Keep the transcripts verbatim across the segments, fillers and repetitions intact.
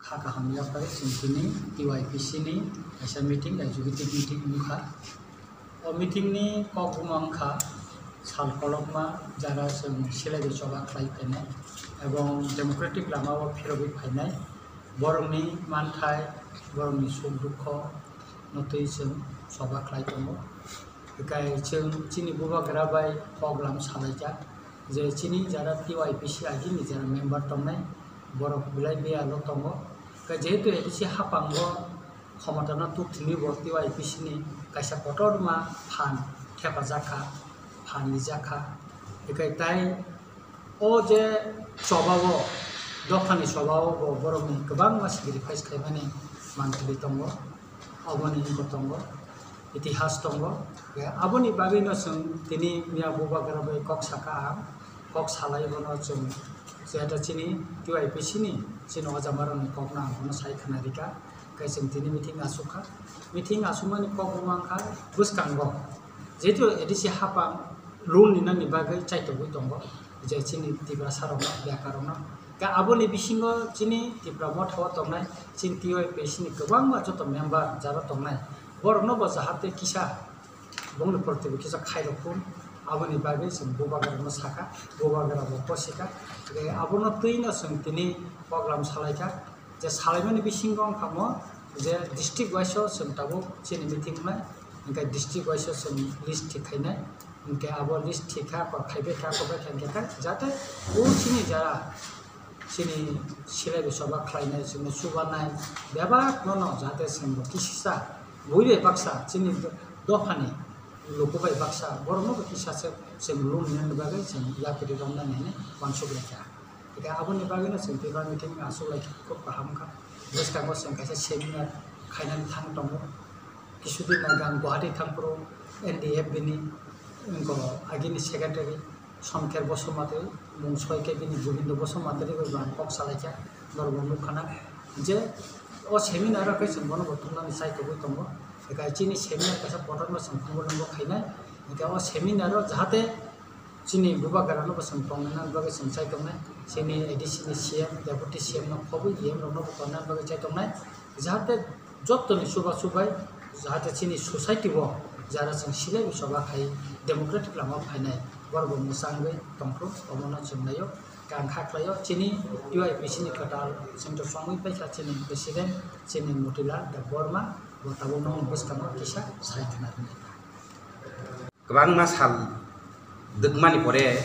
Kha kaham yaphai chwng tini T Y P C ni kaisa meeting, executive meeting wngkha. O meeting ni kok buma wngkha sal kolokma jara chwng silai bai choba khlai phainai ebong democratic lama o phirogwi phainai, borokni manthai, borokni suk dukho no twi chwng choba khlai tongo. Hikai chwng chini bubagra bai kok lam salaijak je chini jara T Y P C agini jara member tongnai borok belai biyalo tongo. Hikai jehetu A D C hapango khomotano tuk thwngwi bo T Y P C ni kaisa kotorma phan thepajak kha, phan rijak kha. Hikai tai o je chobao, dophani chobao bo borokni kwbangma sacrifice khaimani mantwi tongo, oboni wngkha tongo, itihas tongo. Aboni bagwino chwng tini miya bubagra bai kok saka ang, kok salai bono chwng jeta chini T Y P C ni chini ojamarokni kokno ang bono sai khna rikha. Khe chwng tini meeting asukha. Meeting asukmani kok buma wngkha bwskango jehetu A D C hapang loan ninani bagwi chaitogwi tongo je chini Tiprasa rokno, beka rokno. Khe aboni bisingo chini Tipra Motha o tongnai chini T Y P C ni kwbangma joto member jaro tongnai borokno bo jahate kisa bongni porti bo kisa khairok phun, aboni bagwi chwng bubagra no sakha, bubagra bo posika. Khe abono twino chwng tini program salaikha. Je salaimani bisingo wngkha mo je district wise o chwng tabuk chini meeting wngnai, hwnkhe district wise o chwng list thik khainai, hwnkhe abo list thik kha, kok khaibai kha, kok bai kha, hwnkhe kha, jate o chini jara chini silai bai choba khlainai, chini chubanai bebak no no jate chwng bo kisisa bui bai baksa chini dophani luku bai baksa borokno bo kisa se chwng loan nini bagwi chwng yapri romnani hinwi uansuk laikha. Hwnkhe aboni bagwino chwng Tipra meeting aswk lai kha, khub kaham wngkha. Bwskango chwng kaisa seminar khainani thang tongo. Kisudin ago ang Guwahati thangphuru N D F B ni wngkha agini secretary Somkher Basumatary, mung soi khe bini Gobindo Basumatary bai bo ang kok salaikha, norokbo nukha na. Je o seminar o khe chwng bono bo thumnani chai togwi tongo. Hwnkhe chini seminar kaisa kotorma chwng khumulwngo khainai. Hwnkhe o seminar o jahate chini bubagrano bo chwng tongnani bagwi chwng chai tongnai, chini A D C ni C M, Deputy C M no khobwi D M rokno bo tongnani bagwi chai tongnai, jahate jotoni chubachu bai, jahate chini society o jara chwng silaiwi choba khai democratic lama phainai, borok bo mwchangwi tongphuru, omono chwng naio. Khe ang kha khlaio, chini T Y P C ni kwtal chwngno chongwi paikha chini President, chini Motilal Debbarma, bo tabuk nokni bwskango kisa sai khna rwngkha. Kwbangma sal dwkmani pore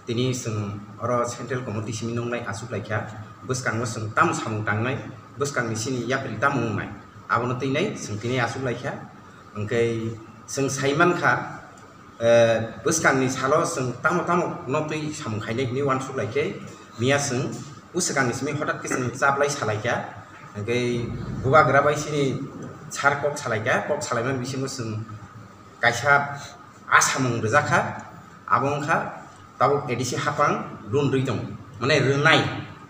tini chwng oro Central Committee simi nungnai achuk laikha, bwskango chwng tamo samung tangnai, bwskangni chini yapri tamo wngnai, abono twinai chwng tini achuk laikha. Hwnkhe chwng sai mankha, eh, bwskangni salo chwng tamo tamo no twi samung khainai hinwi uansuk laikhe, miya chwng bwskangni simi hotat khe chwng chaplai salaikha, hwnkhe bubagra bai chini sir kok salaikha, kok salaimani bisingo chwng kaisa asamung rwjakha, abo wngkha tabuk A D C hapang loan rwi tongo, mane rwnai.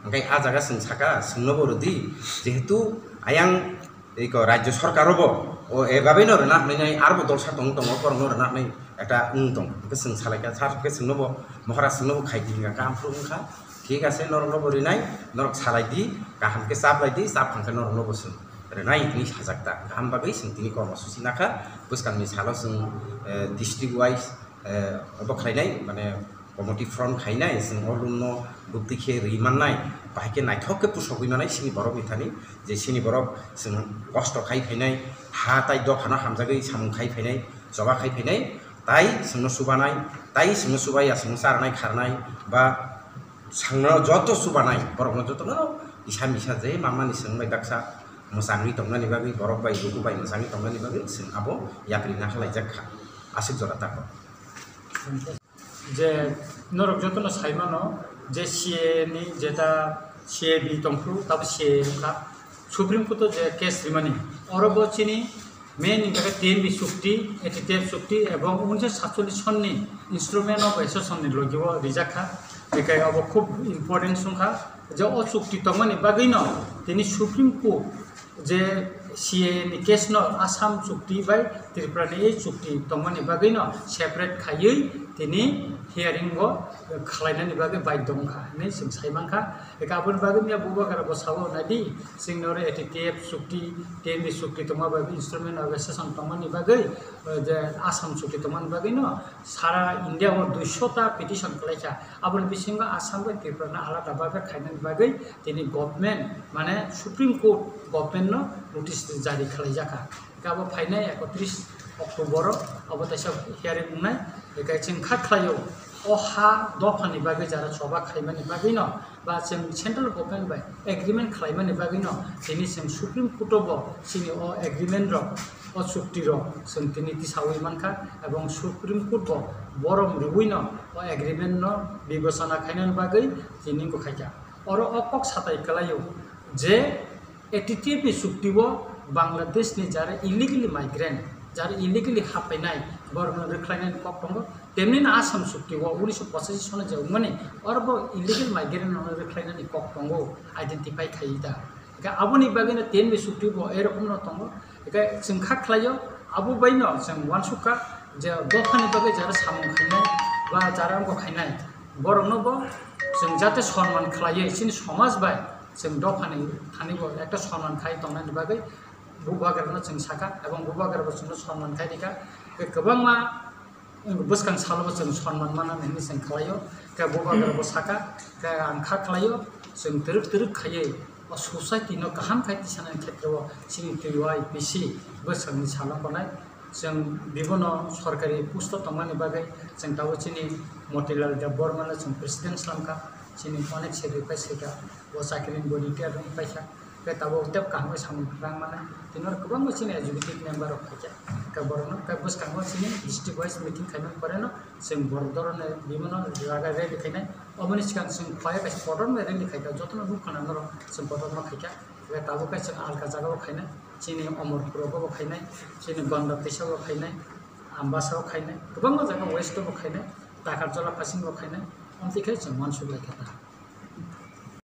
Hwnkhe ah jaga chwng sakha, chwngnobo rwdi, jehetu ayang eko rajyo sorkarobo o ebabe no rwna hwnwi arbo dolsa tong tongo, borokno rwna hwnwi ekta wng tong. Hwnkhe chwng salaikha, sir hwnkhe chwngnobo, mohora chwngnobo khaidi hwnkha, kaham phuru wngkha. Thik ase, norokno bo rinai, norok salai di, kaham khe chap lai di, chap phang khe norokno bo chwng rinai hinwi sajak ta. Kaham bagwi chwng tini kormo suchi nakha, bwskangni salo chwng, eh, district wise, eh, obo khlainai, mane committee form khainai, chwng o loan no bwtwi khe ri mannai, bahai khe naithok khe pusogwi manai chini borok ni thani, je chini borok chwng kosto khai phainai, ha tai dophano hamjagwi samung khai phainai, choba khai phainai, tai chwngno chubanai, tai chwngno chubaiya chwngno charnai kharnai, ba Sangno joto chubanai, borokno jotono kisa misa je mamani swng bai baksa mwchangwi tongnani bagwi, borok bai luku bai mwchangwi tongnani bagwi chwng abo yapri na khlaijak kha, aswk jora tako. Je norok jotono sai mano je C A ni jeta C A B tongphuru, tabo C A wngkha. Supreme Court o je case rimani, oro bo chini main ni bagwi T M B chukti, A T T F chukti ebong unisho satchollish sonni instrument of association ni logi o rijak kha. Bekai obo khub important wngkha je o chukti tongmani bagwi no tini Supreme Court je C A A ni case no Assam chukti bai Tripura ni ei chukti tongmani bagwi no separate khaiwi tini hearing o khlainani bagwi baidhyo wngkha hinwi chwng sai mankha. Eka aboni bagwi miya bubagra bo sao naidi, chwngno oro A T T F chukti, T N B chukti tongma bai instrument of accession tongmani bagwi, eh, je Assam chukti tongmani bagwi no sara India o duisho ta petition khlaikha. Aboni bisingo Assam bai Tripura no alada bagwi khainani bagwi tini government mane Supreme Court government no notice jari khlaijakha. Abo phainai ekotris October o abo teisa hearing wngnai. Eka chwng kha khlaio, o ha dophani bagwi jara choba khaimani bagwi no, ba chwng central government bai agreement khlaimani bagwi no, tini chwng Supreme Court o bo chini o agreement rok, o chukti rok chwng tini tisawi mankha, ebong Supreme Court bo borom riwi no o agreement no bibechona khainani bagwi tini wngkha khaikha. Oro o kok satai kwlaio je A T T F ni chukti o Bangladesh ni jara illegally migrant, jara illegally haphainai, borokno rwkhlainani kok tongo. Temni no Assam chukti o unisho pochashi sono je wngmani, oro bo illegal migrant no rwkhlainani kok tongo, identify khai da. Hingke aboni bagwi no T N B chukti bo erokom no tongo. Hingke chwng kha khlaio, abo bai no chwng uansukha je dophani bagwi jara samung khainai ba jara wngkha khainai, borokno bo chwng jate sonman khlaiwi chini somaj bai chwng dophani thani bo ekta sonman khai tongnani bagwi bubagrano chwng sakha, ebong bubagrabo chwngno sonman khai rikha. Hingke kwbangma bwskang salo bo chwng sonman mana hinwi chwng khlaio. Hingke bubagrabo sakha, hingke ang kha khlaio, chwng twrwk twrwk khaiwi o society no kaham khai tisanani khetreo chini T Y P C bwskangni salo konai. Chwng bibono sorkari post o tongmani bagwi chwng tabuk chini Motilal Debbarma no chwng president slamkha, chini onek sacrifice khaikha, bo chakrini bo retire wng paikha, tei tabuk tei kaham khe samung rang mano, tini oro kwbangma chini executive member rok phaikha, khe borokno khe bwskango chini district wise meeting khaimani pore no chwng borok doroni bibono jaga rally khainai, oboni swkang chwng phlai kaisa kotorma rally khaikha, jotono nukha na norok chwng kotorma khaikha, khe tabuk khe chwng alka jagao khainai. Chini Omorpuro bo khainai, chini Gonda Tisa bo khainai, Ambasa bo khainai, kwbangma jaga West bo khainai, Takarjala Phasing bo khainai, amtwi khe chwng uansuk lai kha ta.